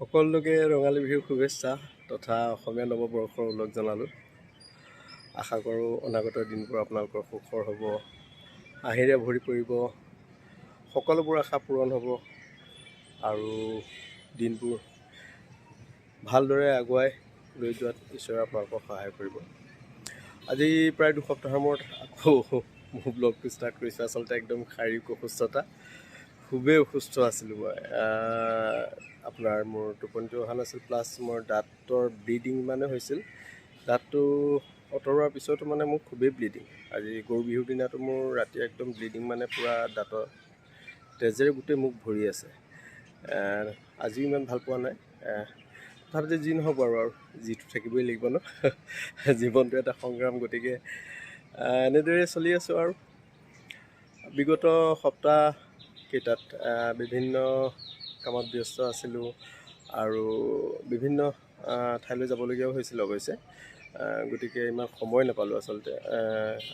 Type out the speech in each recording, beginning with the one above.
সকলোকে ৰঙালী বিহুৰ শুভেচ্ছা তথা অসমীয়া নৱবৰ্ষৰ ওলগ জনালোঁ। আশা কৰোঁ অনাগত দিনবোৰ আপোনালোকৰ সুখৰ হ'ব, হাঁহিৰে ভৰি পৰিব, সকলোবোৰ আশা পূৰণ হ'ব আৰু দিনবোৰ ভালদৰে আগুৱাই লৈ যোৱাত ঈশ্বৰে আপোনালোকক সহায় কৰিব। আজি প্ৰায় 2 সপ্তাহৰ মূৰত আকৌ মোৰ ব্লগটো ষ্টাৰ্ট কৰিছোঁ। আচলতে একদম শাৰীৰিক অসুস্থতা, খুবেই অসুস্থ আছিলোঁ মই। আপোনাৰ মোৰ টোপনিটো অহা নাছিল, প্লাছ মোৰ দাঁতৰ ব্লিডিং মানে হৈছিল। দাঁতটো আঁতৰোৱাৰ পিছতো মানে মোৰ খুবেই ব্লিডিং। আজি গৰু বিহুৰ দিনাতো মোৰ ৰাতি একদম ব্লিডিং, মানে পূৰা দাঁতৰ তেজেৰে গোটেই মুখ ভৰি আছে। আজিও ইমান ভাল পোৱা নাই। তথাপিতো যি নহওক বাৰু, আৰু যিটো থাকিবই লাগিব ন, জীৱনটো এটা সংগ্ৰাম। গতিকে এনেদৰে চলি আছোঁ। আৰু বিগত সপ্তাহ কেইটাত বিভিন্ন কামত ব্যস্ত আছিলোঁ আৰু বিভিন্ন ঠাইলৈ যাবলগীয়াও হৈছিল অৱশ্যে। গতিকে ইমান সময় নাপালোঁ আচলতে,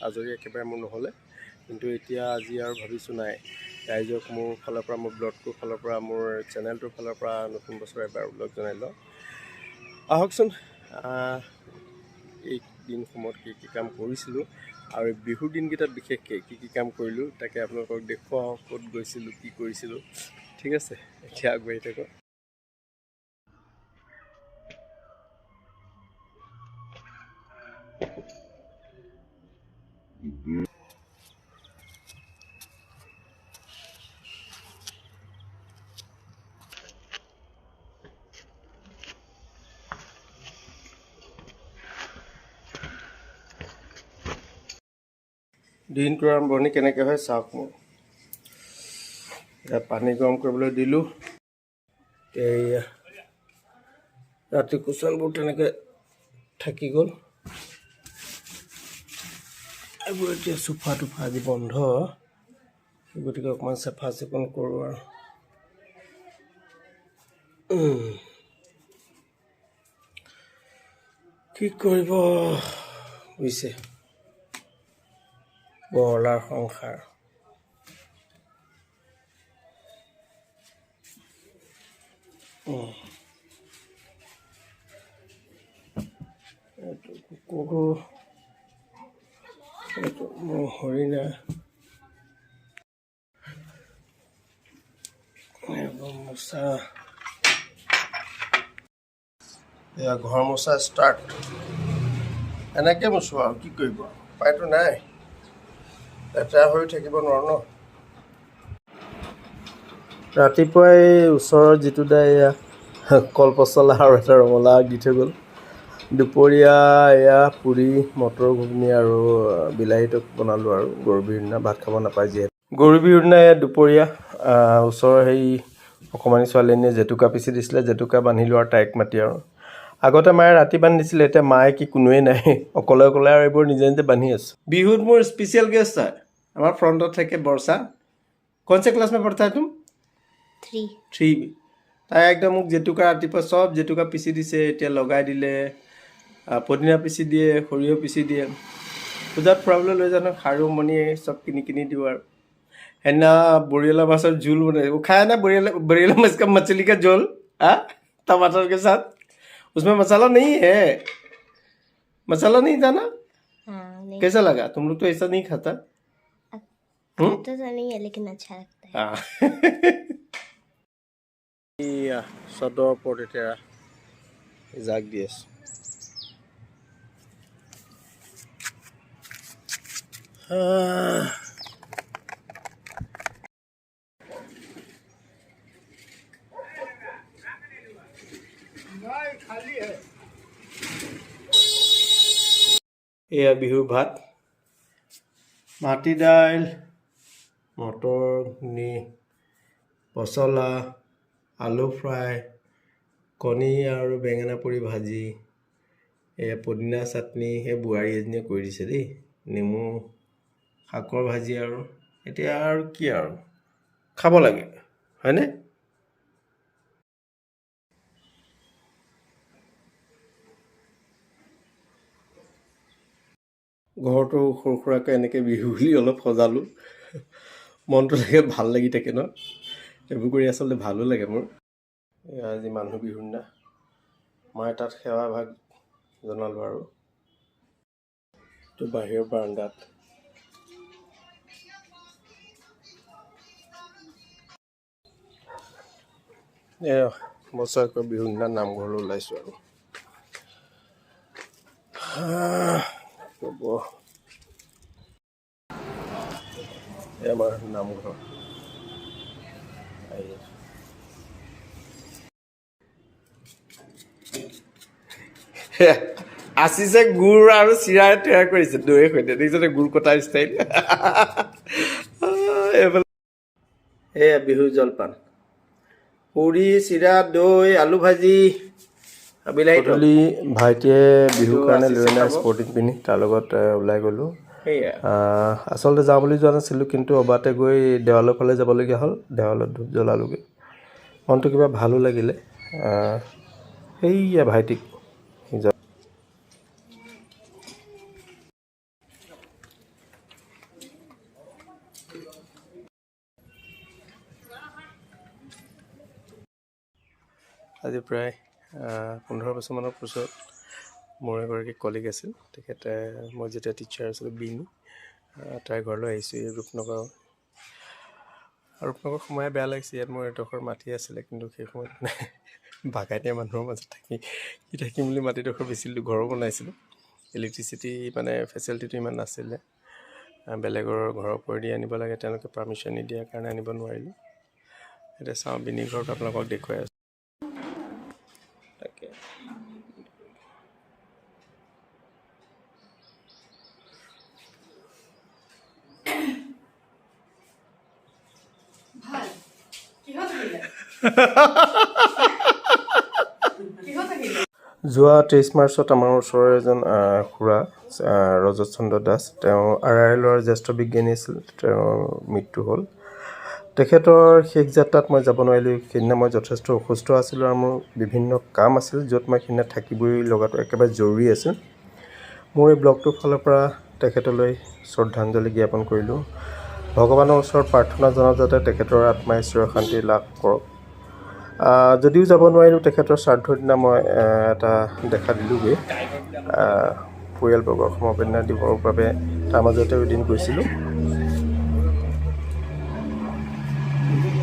আজৰি একেবাৰে মোৰ নহ'লে। কিন্তু এতিয়া আজি আৰু ভাবিছোঁ, নাই, ৰাইজক মোৰ ফালৰ পৰা, মোৰ ব্লগটোৰ ফালৰ পৰা, মোৰ চেনেলটোৰ ফালৰ পৰা নতুন বছৰ এবাৰ ওলগ জনাই লওঁ। আহকচোন, এই দিনসমূহত কি কি কাম কৰিছিলোঁ আৰু বিহুৰ দিনকেইটাত বিশেষকৈ কি কি কাম কৰিলোঁ, তাকে আপোনালোকক দেখুৱাওঁ, ক'ত গৈছিলোঁ, কি কৰিছিলোঁ। ঠিক আছে, এতিয়া আগবাঢ়ি থাকক। দিনটোৰ আৰম্ভণি কেনেকৈ হয় চাওক। মোৰ ইয়াত পানী গৰম কৰিবলৈ দিলোঁ। এইয়া ৰাতি কুচনবোৰ তেনেকৈ থাকি গ'ল। এইবোৰ এতিয়া চোফা টোফা আজি বন্ধ, গতিকে অকণমান চাফা চিকুণ কৰোঁ আৰু কি কৰিব বুজিছে, বৰলাৰ সংসাৰ। এইটো কুকুৰটো, এইটো মোৰ হৰিণা, এইবোৰ মোচা। এয়া ঘৰ মোচা ষ্টাৰ্ট। এনেকৈ মোচো আৰু কি কৰিব, উপায়তো নাই। লেতেৰা হৈ থাকিব নোৱাৰোঁ ন। ৰাতিপুৱাই ওচৰৰ যিটো দাই এয়া কল পচলা আৰু এটা ৰঙালাও দি থৈ গ'ল। দুপৰীয়া এয়া পুৰি, মটৰ ঘুগুনি আৰু বিলাহী টক বনালোঁ। আৰু গৰু বিহুৰ দিনা ভাত খাব নাপায় যিহেতু। গৰু বিহুৰ দিনা এয়া দুপৰীয়া ওচৰৰ সেই অকণমানি ছোৱালীজনীয়ে জেতুকা পিচি দিছিলে। জেতুকা বান্ধিলোঁ আৰু তাইক মাতি। আৰু আগতে মায়ে ৰাতি বান্ধি দিছিলে, এতিয়া মায়ে কি কোনোৱেই নাই, অকলে অকলে আৰু এইবোৰ নিজে নিজে বান্ধি আছোঁ। বিহুত মোৰ স্পেচিয়েল গেষ্ট হয়, আমাৰ ফ্ৰণ্টত থাকে বৰ্ষা। कौन से क्लास में पढ़ता है तुम? 3। 3। তাই একদম মোক জেতুকা, ৰাতিপুৱা চব জেতুকা পিচি দিছে, এতিয়া লগাই দিলে। পদিনা পিচি দিয়ে, সৰিয়হ পিচি দিয়ে। পূজাত ফুৰাবলৈ লৈ যাওঁ, খাৰু মণি চব কিনি কিনি দিওঁ। আৰু সেইদিনা বৰিয়লা মাছৰ জোল বনাই, वो खाया ना, बरियला बरियला माछ का, मछली का झोल, हाँ, टमाटर के साथ। उसमें मसाला नहीं है, मसाला नहीं था ना? हाँ, नहीं। कैसा लगा? तुम लोग तो ऐसा नहीं खाता। खाता तो नहीं है, लेकिन अच्छा लगता है। हाँ। এইয়া চাদৰ ওপৰত এতিয়া জাক দি আছো। আহ। এয়া বিহুৰ ভাত, মাটি দাইল, মটৰ ঘুগুনি, পচলা, আলু ফ্ৰাই, কণী আৰু বেঙেনা পুৰি ভাজি, এয়া পদিনা চাটনি, সেই বোৱাৰী এজনীয়ে কৰি দিছে দেই, নেমু, শাকৰ ভাজি। আৰু এতিয়া আৰু কি আৰু খাব লাগে, হয়নে? ঘৰটো সৰু সুৰাকৈ এনেকৈ বিহু বুলি অলপ সজালোঁ। মনটো লাগে, ভাল লাগি থাকে ন এইবোৰ কৰি। আচলতে ভালো লাগে মোৰ। এয়া আজি মানুহ বিহুৰ দিনা মই তাত সেৱা ভাগ জনালোঁ আৰু এইটো বাহিৰৰ বাৰাণ্ডাত। এয়া বছৰেকৰ বিহুৰ দিনা নামঘৰলৈ ওলাইছোঁ আৰু হ'ব। এই আমাৰ নামঘৰ আহি আছোঁ। আশিষে গুড় আৰু চিৰাই তৈয়াৰ কৰিছে দৈৰ সৈতে, দেখিছেনে গুড় কটা ষ্টাইল। এইফালে এয়া বিহুৰ জলপান, পুৰি, চিৰা, দৈ, আলু ভাজি, বিলাহী। গধূলি ভাইটিয়ে বিহুৰ কাৰণে লৈ অনা স্পৰ্টিং পিন্ধি তাৰ লগত ওলাই গ'লোঁ। আচলতে যাওঁ বুলি যোৱা নাছিলোঁ, কিন্তু অবাটে গৈ দেৱালৰ ফালে যাবলগীয়া হ'ল। দেৱালত ধূপ জ্বলালোগৈ, মনটো কিবা ভালো লাগিলে। সেইয়া ভাইটিক আজি প্ৰায় 15 বছৰমানৰ পিছত মোৰ এগৰাকী কলিগ আছিল, তেখেতে মই যেতিয়া টিচাৰ আছিলোঁ বিনি, তাইৰ ঘৰলৈ আহিছোঁ এই ৰূপনগৰ। ৰূপনগৰ সোমাই বেয়া লাগিছে, ইয়াত মোৰ এডোখৰ মাটি আছিলে, কিন্তু সেই সময়ত মানে বাগানীয়া মানুহৰ মাজত থাকি কি থাকিম বুলি মাটিডোখৰ বেচিলোঁ, ঘৰো বনাইছিলোঁ। ইলেক্ট্ৰিচিটি মানে ফেচিলিটিটো ইমান নাছিলে, বেলেগৰ ঘৰৰ ওপৰেদি আনিব লাগে, তেওঁলোকে পাৰ্মিশ্যন নিদিয়াৰ কাৰণে আনিব নোৱাৰিলোঁ। এতিয়া চাওঁ বিনি ঘৰত আপোনালোকক দেখুৱাই আছোঁ। তাকে যোৱা 23 মাৰ্চত আমাৰ ওচৰৰ এজন খুৰা ৰজত চন্দ্ৰ দাস, তেওঁ RILৰ জ্যেষ্ঠ বিজ্ঞানী আছিল, তেওঁৰ মৃত্যু হ'ল। তেখেতৰ শেষ যাত্ৰাত মই যাব নোৱাৰিলোঁ। সেইদিনা মই যথেষ্ট অসুস্থ আছিলোঁ আৰু মোৰ বিভিন্ন কাম আছিল, য'ত মই সেইদিনা থাকিবই লগাটো একেবাৰে জৰুৰী আছিল। মোৰ এই ব্লগটোৰ ফালৰ পৰা তেখেতলৈ শ্ৰদ্ধাঞ্জলি জ্ঞাপন কৰিলোঁ। ভগৱানৰ ওচৰত প্ৰাৰ্থনা জনাওঁ যাতে তেখেতৰ আত্মাই চিৰশান্তি লাভ কৰক। যদিও যাব নোৱাৰিলোঁ, তেখেতৰ শ্ৰাদ্ধৰ দিনা মই এটা দেখা দিলোঁগৈ। পৰিয়ালবৰ্গৰ সমবেদনা দিবৰ বাবে তাৰ মাজতেও এদিন গৈছিলোঁ।